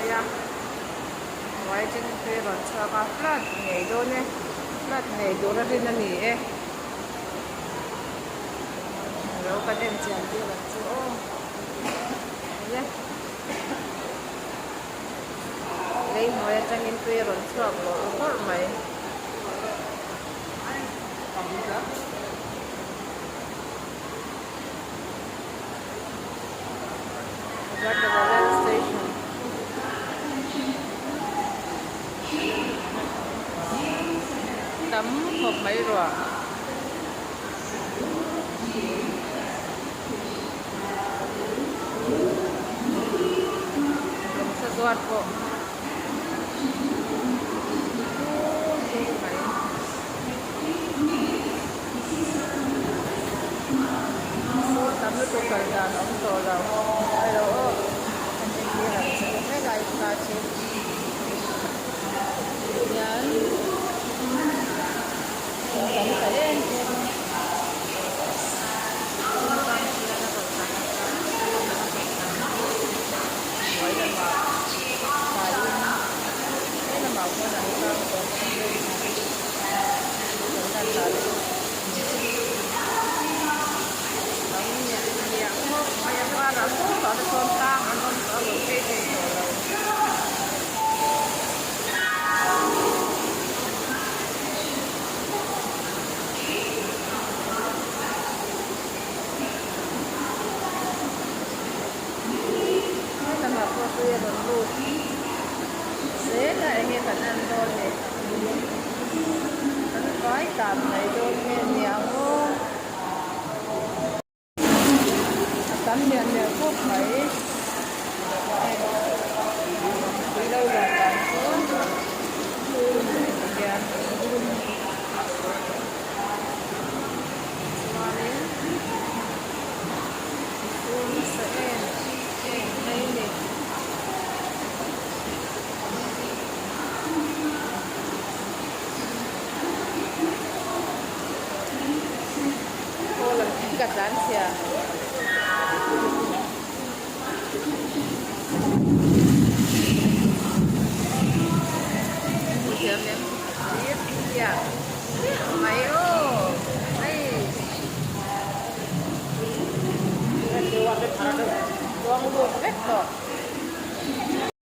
mai a hnuai atangin tui a rawn chhuak a flood ngei dawn e flood ngei tur a rin a ni e alo kan en chian tir ang chu aw enge lei hnuai atangin tui a rawn chhuak bawrh bawrh mai. Agartala rail station tam khawp mai ruah. Lawngsa zuar pawh fur mai. Fur tam lutuk kal dan a awm tawh lo hello aw kan entir ang che u helai thla chu hian a tam ta em em a tang hian a rawn lang hnuai lamah thlaiin he lamah khuan an tang tawh bawk Helamah pawh tui a rawn lut zel a enge kan en dawn ni. Kan vai tan mai dawn nge niang aw. A tam miah miah khawp mai. Hei tui lo luan dan chu hian chuanin fur nasa em em mai a ni. Aw lam ka tlan chhia.